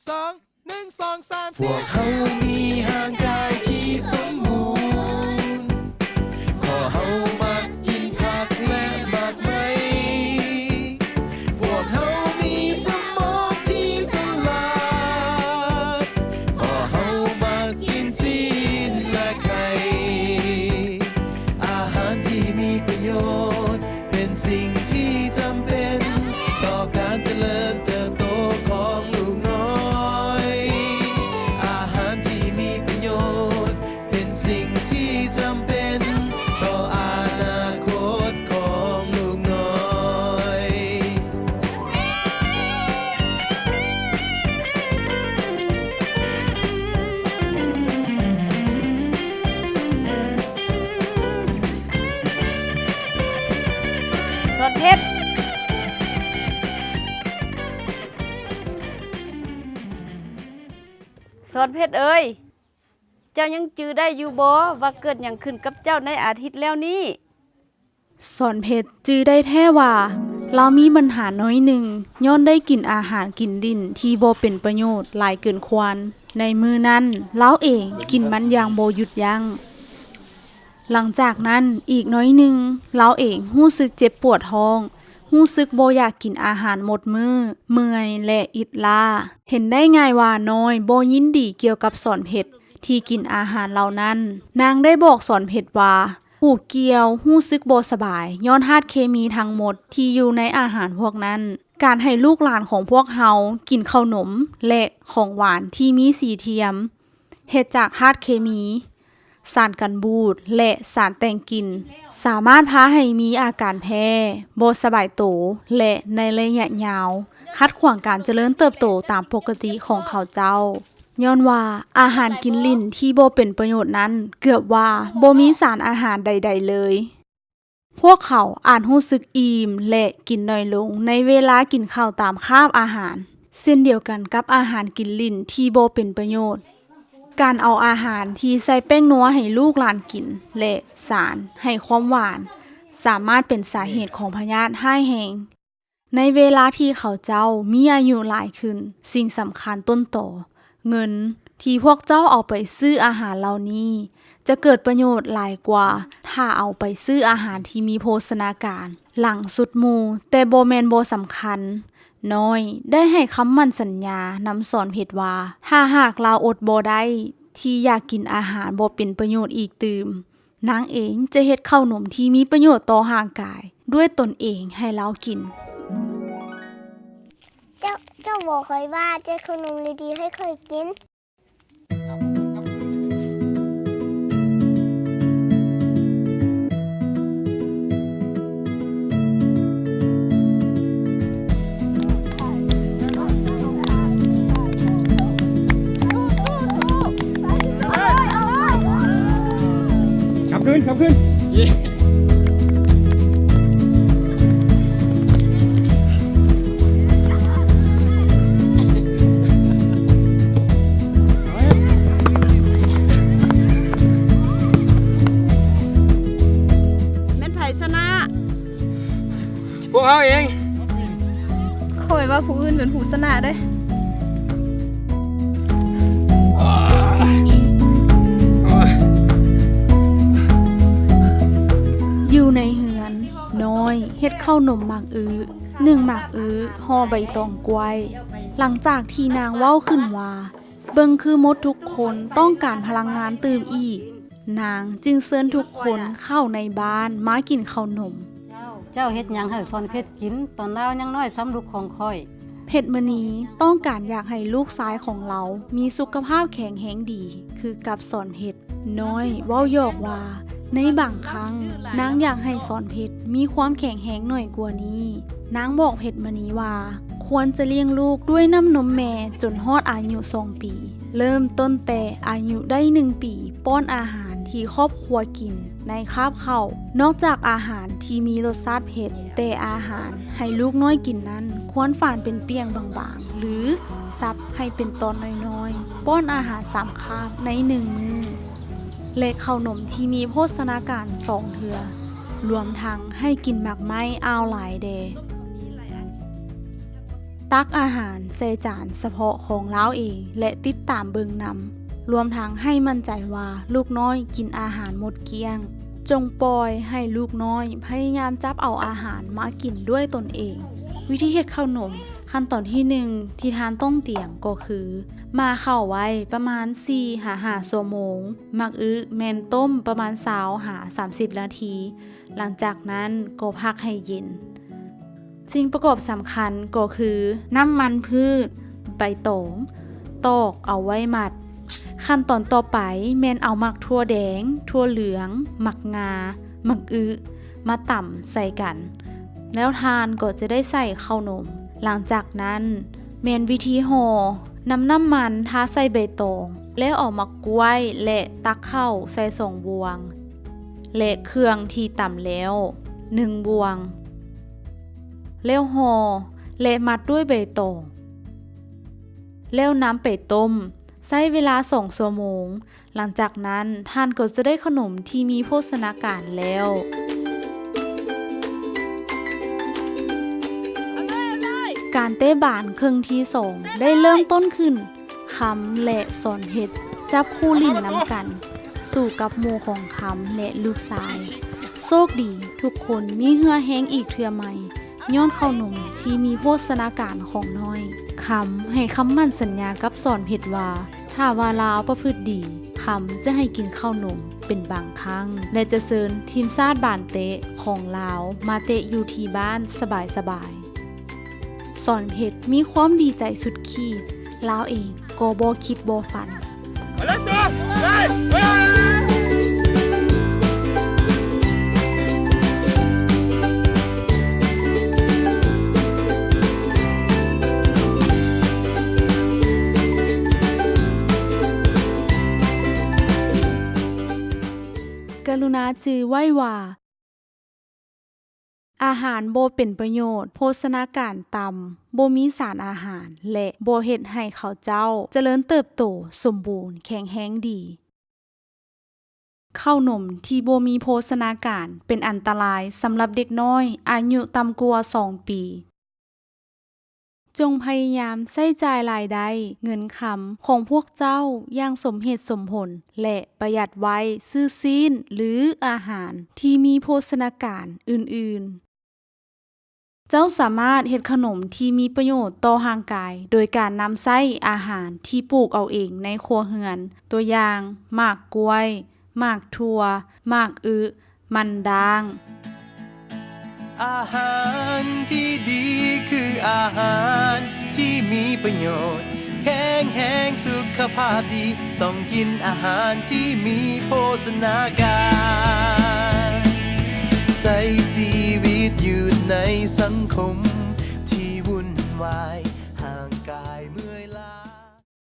ສອງ ໜຶ່ງ ສອງ ສາມ ສີ່ ພວກເຮົາມີຮ່າງກາຍທີ່ສົມບູນ ເພາະເຮົາມັກກິນຜັກ ແລະ ໝາກໄມ້. ພວກເຮົາມີສະໝອງທີ່ສະຫຼາດ ເພາະເຮົາມັກກິນຊີ້ນ ແລະ ໄຂ່. ອາຫານທີ່ມີປະໂຫຍດ ເປັນສິ່ງທີ່ຈຳເປັນຕໍ່ການຈະເລີນເຕີບໂຕຂອງລູກນ້ອຍ. ອາຫານທີ່ມີປະໂຫຍດ ເປັນສິ່ງທີ່ຈຳເປັນຕໍ່ອະນາຄົດຂອງລູກນ້ອຍ. ສອນເພັດ ສອນເພັດເອີຍ, ເຈົ້າຍັງຈື່ໄດ້ຢູ່ບໍ່ວ່າເກີດຫຍັງຂຶ້ນກັບເຈົ້າໃນອາທິດແລ້ວນີ້? ສອນເພັດຈື່ໄດ້ແທ້ວ່າ ລາວມີບັນຫາໜ້ອຍໜຶ່ງ ຍ້ອນໄດ້ກິນອາຫານກິນຫຼິ້ນທີ່ບໍ່ເປັນປະໂຫຍດຫຼາຍເກີນຄວນ. ໃນມື້ນັ້ນ ລາວເອງກິນມັນຢ່າງບໍ່ຢຸດຢັ້ງ. ຫຼັງຈາກນັ້ນອີກໜ້ອຍໜຶ່ງ, ລາວເອງຮູ້ສຶກເຈັບປວດທ້ອງ, ຮູ້ສຶກບໍ່ຢາກກິນອາຫານໝົດມື້, ເມື່ອຍ ແລະ ອິດລ້າ. ເຫັນໄດ້ງ່າຍວ່ານ້ອຍບໍ່ຍິນດີກ່ຽວກັບສອນເພັດທີ່ກິນອາຫານເຫຼົ່ານັ້ນ. ນາງໄດ້ບອກສອນເພັດວ່າ ຜູ້ກ່ຽວຮູ້ສຶກບໍ່ສະບາຍຍ້ອນທາດເຄມີທັງໝົດທີ່ຢູ່ໃນອາຫານພວກນັ້ນ. ການໃຫ້ລູກຫຼານຂອງພວກເຮົາກິນເຂົ້າໜົມ ແລະ ຂອງຫວານທີ່ມີສີທຽມ ເຮັດຈາກທາດເຄມີ, ສານກັນບູດ ແລະ ສານແຕ່ງກິ່ນ ສາມາດພາໃຫ້ມີອາການແພ້, ບໍ່ສະບາຍໂຕ ແລະ ໃນໄລຍະຍາວ ຂັດຂວາງການຈະເລີນເຕີບໂຕຕາມປົກກະຕິຂອງເຂົາເຈົ້າ. ຍ້ອນວ່າອາຫານກິນຫຼິ້ນທີ່ບໍ່ເປັນປະໂຫຍດນັ້ນ ເກືອບວ່າບໍ່ມີສານອາຫານໃດໆເລີຍ. ພວກເຂົາອາດຮູ້ສຶກອີ່ມ ແລະ ກິນໜ້ອຍລົງໃນເວລາກິນເຂົ້າຕາມຄາບອາຫານ. ເຊັ່ນດຽວກັນກັບອາຫານກິນຫຼິ້ນທີ່ບໍ່ເປັນປະໂຫຍດ, ການເອົາອາຫານທີ່ໃສ່ແປ້ງນົວໃຫ້ລູກຫຼານກິນ ແລະ ສານໃຫ້ຄວາມຫວານ ສາມາດເປັນສາເຫດຂອງພະຍາດຮ້າຍແຮງ. ໃນເວລາທີ່ເຂົາເຈົ້າມີອາຍຸຫຼາຍຂຶ້ນ, ສິ່ງສຳຄັນຕົ້ນຕໍ, ເງິນທີ່ພວກເຈົ້າເອົາໄປຊື້ອາຫານເຫຼົ່ານີ້ ຈະເກີດປະໂຫຍດຫຼາຍກວ່າຖ້າເອົາໄປຊື້ອາຫານທີ່ມີໂພຊະນາການ. ຫຼັງສຸດໝູ່ແຕ່ບໍ່ແມ່ນບໍ່ສຳຄັນ, ນ້ອຍໄດ້ໃຫ້ຄຳໝັ້ນສັນຍານຳສອນເພັດວ່າ ຖ້າຫາກລາວອົດບໍ່ໄດ້ທີ່ຢາກກິນອາຫານບໍ່ເປັນປະໂຫຍດອີກຕື່ມ, ນາງເອງຈະເຮັດເຂົ້າໜົມທີ່ມີປະໂຫຍດຕໍ່ຮ່າງກາຍດ້ວຍຕົນເອງໃຫ້ລາວກິນ. ເຈົ້າ, ເຈົ້າບອກຂ້ອຍວ່າຈະເຂົ້າໜົມດີໆໃຫ້ຂ້ອຍກິນ. ຂັບຂຶ້ນ, ຂັບຂຶ້ນ. ແມ່ນໃຜຊະນະ? ພວກເຮົາເອງ. ຂ້ອຍວ່າຜູ້ອື່ນເປັນຜູ້ຊະນະເດ້. ຢູ່ໃນເຮືອນ, ນ້ອຍເຮັດເຂົ້າໜົມໝາກອຶ, ໜຶ້ງໝາກອຶ, ຫໍ່ໃບຕອງກ້ວຍ. ຫຼັງຈາກທີ່ນາງເວົ້າຂຶ້ນວ່າ ເບິ່ງຄືໝົດທຸກຄົນຕ້ອງການພະລັງງານຕື່ມອີກ, ນາງຈຶ່ງເຊີນທຸກຄົນເຂົ້າໃນບ້ານມາກິນເຂົ້າໜົມ. ເຈົ້າເຮັດຫຍັງໃຫ້ສອນເພັດກິນ ຕອນລາວຍັງນ້ອຍສ່ຳລູກຂອງຂ້ອຍ? ເພັດມະນີຕ້ອງການຢາກໃຫ້ລູກຊາຍຂອງລາວມີສຸຂະພາບແຂງແຮງດີຄືກັບສອນເພັດ. ນ້ອຍເວົ້າຫຍອກວ່າ ໃນບາງຄັ້ງນາງຢາກໃຫ້ສອນເພັດມີຄວາມແຂງແຮງໜ້ອຍກວ່ານີ້. ນາງບອກເພັດມະນີວ່າ ຄວນຈະລ້ຽງລູກດ້ວຍນ້ຳນົມແມ່ຈົນຮອດອາຍຸສອງປີ. ເລີ່ມຕົ້ນແຕ່ອາຍຸໄດ້ໜຶ່ງປີ ປ້ອນອາຫານທີ່ຄອບຄົວກິນໃນຄາບເຂົ້າ. ນອກຈາກອາຫານທີ່ມີລົດຊາດເຜັດ, ແຕ່ອາຫານໃຫ້ລູກນ້ອຍກິນນັ້ນ ຄວນຝານເປັນປ່ຽງບາງໆ ຫຼື ສັບໃຫ້ເປັນຕອນນ້ອຍໆ. ປ້ອນອາຫານສາມຄາບໃນໜຶ່ງມື້ ແລະ ເຂົ້າໜົມທີ່ມີໂພຊະນາການສອງເທື່ອ, ລວມທັງໃຫ້ກິນໝາກໄມ້ອ່າວຫຼາຍແດ່. ຕັກອາຫານໃສ່ຈານສະເພາະຂອງລາວເອງ ແລະ ຕິດຕາມເບິ່ງນຳ, ລວມທັງໃຫ້ໝັ້ນໃຈວ່າລູກນ້ອຍກິນອາຫານໝົດກ້ຽງ. ຈົ່ງປ່ອຍໃຫ້ລູກນ້ອຍພະຍາຍາມຈັບເອົາອາຫານມາກິນດ້ວຍຕົນເອງ. ວິທີເຮັດເຂົ້າໜົມ. ຂັ້ນຕອນທີໜຶ່ງທີ່ທ່ານຕ້ອງຕຽມກໍຄື ໝ່າເຂົ້າໄວ້ປະມານສີ່ຫາຫ້າຊົ່ວໂມງ, ໝາກອຶແມ່ນຕົ້ມປະມານຊາວຫາສາມສິບນາທີ, ຫຼັງຈາກນັ້ນກໍພັກໃຫ້ເຢັນ. ສິ່ງປະກອບສຳຄັນກໍຄື ນ້ຳມັນພືດ, ໃບຕອງ, ຕອກເອົາໄວ້ໝັດ. ຂັ້ນຕອນຕໍ່ໄປແມ່ນເອົາໝາກຖົ່ວແດງ, ຖົ່ວເຫຼືອງ, ໝາກງາ, ໝາກອຶມາຕຳໃສ່ກັນ, ແລ້ວທ່ານກໍຈະໄດ້ໃສ່ເຂົ້າໜົມ. ຫຼັງຈາກນັ້ນແມ່ນວິທີຫໍ່, ນຳນ້ຳມັນທາໃສ່ໃບຕອງ, ແລ້ວເອົາໝາກກ້ວຍ ແລະ ຕັກເຂົ້າໃສ່ສອງບ່ວງ ແລະ ເຄື່ອງທີ່ຕຳແລ້ວໜຶ່ງບ່ວງ, ແລ້ວຫໍ່ ແລະ ມັດດ້ວຍໃບຕອງ, ແລ້ວນຳໄປຕົ້ມ ໃຊ້ເວລາສອງຊົ່ວໂມງ. ຫຼັງຈາກນັ້ນທ່ານກໍຈະໄດ້ເຂົ້າໜົມທີ່ມີໂພຊະນາການແລ້ວ. ການເຕະບານເຄິ່ງທີສອງໄດ້ເລີ່ມຕົ້ນຂຶ້ນ. ຄຳ ແລະ ສອນເພັດ ຈັບຄູ່ຫຼິ້ນນຳກັນ ສູ້ກັບໝູ່ຂອງຄຳ ແລະ ລູກຊາຍ. ໂຊກດີ ທຸກຄົນມີເຫື່ອແຮງອີກເທື່ອໃໝ່ ຍ້ອນເຂົ້າໜົມທີ່ມີໂພຊະນາການຂອງນ້ອຍ. ຄຳໃຫ້ຄຳໝັ້ນສັນຍາກັບສອນເພັດວ່າ ຖ້າວ່າລາວປະພຶດດີ, ຄຳຈະໃຫ້ກິນເຂົ້າໜົມເປັນບາງຄັ້ງ ແລະ ຈະເຊີນທີມຊາດບານເຕະຂອງລາວມາເຕະຢູ່ທີ່ບ້ານສະບາຍໆ. ສອນເພັດມີຄວາມດີໃຈສຸດຂີດ, ລາວເອງກໍບໍ່ຄິດບໍ່ຝັນ. ກະລຸນາຈື່ໄວ້ວ່າ ອາຫານບໍ່ເປັນປະໂຫຍດ, ໂພຊະນາການຕ່ຳ, ບໍ່ມີສານອາຫານ ແລະ ບໍ່ເຮັດໃຫ້ເຂົາເຈົ້າຈະເລີນເຕີບໂຕສົມບູນແຂງແຮງດີ. ເຂົ້າໜົມທີ່ບໍ່ມີໂພຊະນາການເປັນອັນຕະລາຍສຳລັບເດັກນ້ອຍອາຍຸຕ່ຳກວ່າສອງປີ. ຈົ່ງພະຍາຍາມໃຊ້ຈ່າຍລາຍໄດ້ເງິນຄຳຂອງພວກເຈົ້າຢ່າງສົມເຫດສົມຜົນ ແລະ ປະຢັດໄວ້ຊື້ຊີ້ນ ຫຼື ອາຫານທີ່ມີໂພຊະນາການອື່ນໆ. ເຈົ້າສາມາດເຮັດເຂົ້າໜົມທີ່ມີປະໂຫຍດຕໍ່ຮ່າງກາຍ ໂດຍການນຳໃຊ້ອາຫານທີ່ປູກເອົາເອງໃນຄົວເຮືອນ, ຕົວຢ່າງ ໝາກກ້ວຍ, ໝາກຖົ່ວ, ໝາກອຶ, ມັນດ້າງ. ອາຫານທີ່ດີຄືອາຫານທີ່ມີປະໂຫຍດ, ແຂງແຮງສຸຂະພາບດີ, ຕ້ອງກິນອາຫານທີ່ມີໂພຊະນາການ. ໃຊ້ຊີວິດຢູ່ໃນສັງຄົມທີ່ວຸ່ນວາຍ, ຮ່າງກາຍເມື່ອ